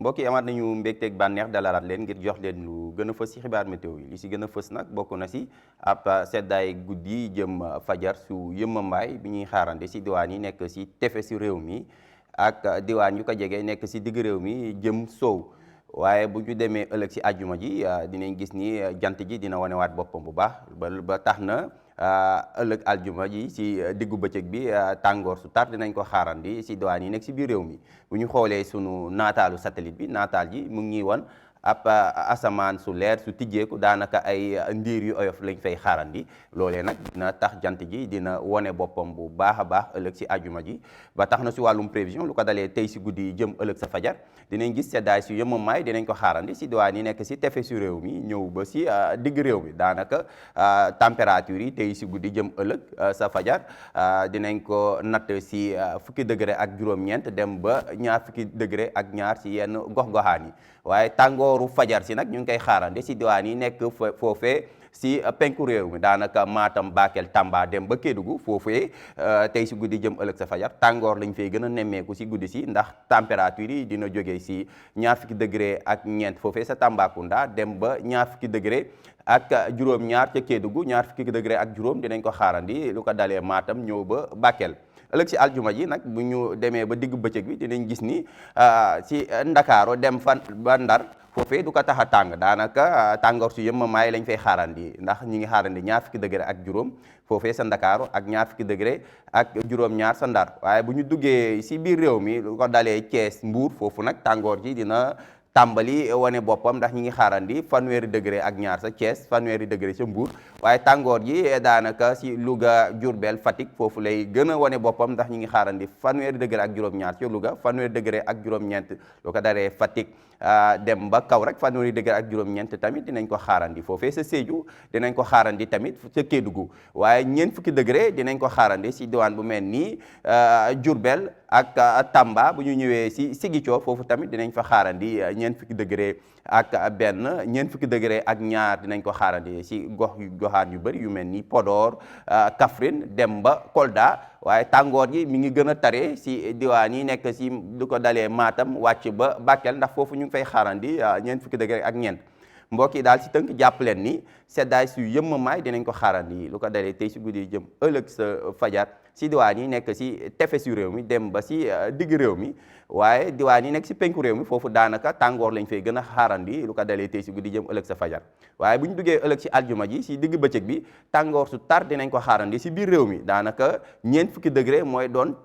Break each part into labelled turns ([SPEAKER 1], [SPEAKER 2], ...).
[SPEAKER 1] mbokk yi amaat nañu mbégteeg bànneex dalalaat leen ngir jox leen lu gën a fës ci xibaar météo yi li si gën a fës nag bokk na si ab seddaay guddi jëm fajar su yëmmambaay bi ñuy xaarande si diwaan yi nekk si tefesu réew mi ak diwaan yu ko jege nekk si digg réew mi jëm soow waaye bu ñu demee ëllëg si àjjuma ji dinañ gis ni jant ji dina wanewaat boppam bu baax ba tax na ëllëg aljuma ji si diggu bëccëg bi tàngoor su tar dinañ ko xaarandi si diwaan yi nekk si biir réew mi bu ñu xoolee sunu naataalu satellite bi naataal ji mu ngi ñuy wan ab asamaan su leer su tijjeeku daanaka ay ndiir yu oyof lañ fay xaarandi loolee nag dina tax jant ji dina wone boppam bu baax a baax ëllëg si àjjuma ji ba tax na si wàllum prévision lu ko dalee tey si guddi jëm ëllëg sa fajar dinañ gis seddaay si yëmamaay dinañ ko xaarandi si diwaan yi nekk si tefesu réew mi ñëw ba si digg réew mi daanaka température yi tey si guddi jëm ëllëg sa fajar dinañ ko natt si fukki degré ak juróom-ñeent dem ba ñaar fukki degré ak ñaar si yenn gox-goxaan yi waaye tàngooru fajar si nag ñu ngi koy xaarandi si diwaan yi nekk foofee si penku réew mi daanaka Matam Bakel Tamba dem ba Kédougou foofee tey si guddi jëm ëllëg sa fajar tàngoor lañ fay gën a nemmeeku si guddi si ndax température yi dina jógee si ñaar fukki degré ak ñeent foofee sa Tambacounda dem ba ñaar fukki degré ak juróom-ñaar ca Kédougou ñaar fukki degré ak juróom dinañ ko xaarandi lu ko dalee Matam ñëw ba Bakel ëllëg si aljuma ji nag bu ñu demee ba digg bëccëg bi dinañ gis ni si Ndakaaro dem fan ba Ndar foofee du ko tax a tàng daanaka tàngoor su yëmmamaay lañ fay xaarandi ndax ñi ngi xaarandi ñaar fukki degré ak juróom foofee sa Ndakaaru ak ñaar fukki degré ak juróom-ñaar sa Ndar waaye bu ñu duggee si biir réew mi lu ko dalee Thiès Mbour foofu nag tàngoor ji dina tàmbali wane boppam ndax ñi ngi xaarandi fanweeri degré ak ñaar sa Thiès fanweeri degré sa Mbour waaye tàngoor ji daanaka si Louga Diourbel Fatick foofu lay gën a wane boppam ndax ñi ngi xaarandi fanweeri degré ak juróom-ñaar ca Louga fanweeri degré ak juróom-ñeent lu ko daree Fatick dem ba Kaolack fanweeri degré ak juróom-ñeent tamit dinañ ko xaarandi foofee sa Sédhiou dinañ ko xaarandi tamit ca Kédougou waaye ñeent fukki degré dinañ ko xaarandi si diwaan bu mel nii Diourbel ak Tamba bu ñu ñëwee si Ziguinchor foofu tamit dinañ fa xaarandi ñeent fukki degré ak benn ñeent fukki degré ak ñaar dinañ ko xaarandi si goxaan yu bëri yu mel ni Podor Kaffrine dem ba Kolda waaye tàngoor ji mi ngi gën a tare si diwaan yi nekk si du ko dalee Matam wàcc ba Bakel ndax foofu ñu ngi fay xaarandi ñeent fukki degré ak ñeent mbokk yi daal si tënk jàpp leen ni seddaay su yëmmamaay dinañ ko xaarandi lu ko dalee tey si guddi jëm ëllëg sa fajar si diwaan yi nekk si tefesu réew mi dem ba si digg réew mi waaye diwaan yi nekk si penku réew mi foofu daanaka tàngoor lañ fay gën a xaarandi lu ko dalee tey si guddi jëm ëllëg sa fajar waaye bu ñu duggee ëllëg si aljuma ji si digg bëccëg bi tàngoor su tar dinañ ko xaarandi si biir réew mi daanaka ñeent fukki degré mooy doon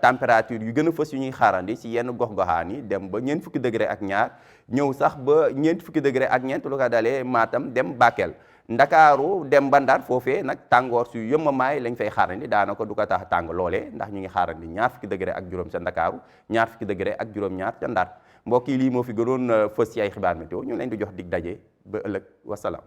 [SPEAKER 1] température yu gën a fës yu ñuy xaarandi si yenn gox-goxaan yi dem ba ñeent fukki degré ak ñaar ñëw sax ba ñeent fukki degré ak ñeent lu ko dalee Matam dem Bakel Ndakaaru dem ba Ndar foofee nag tàngoor su yëmmamaay lañ fay xaarandi daanaka du ko tax tàng loolee ndax ñu ngi xaarandi ñaar fukki degré ak juróom sa Ndakaaru ñaar fukki degré ak juróom-ñaar ca Ndar mbokk yi lii moo fi gënoon fës ci ay xibaar météo ñu leen di jox dig daje ba ëllëg wasalaam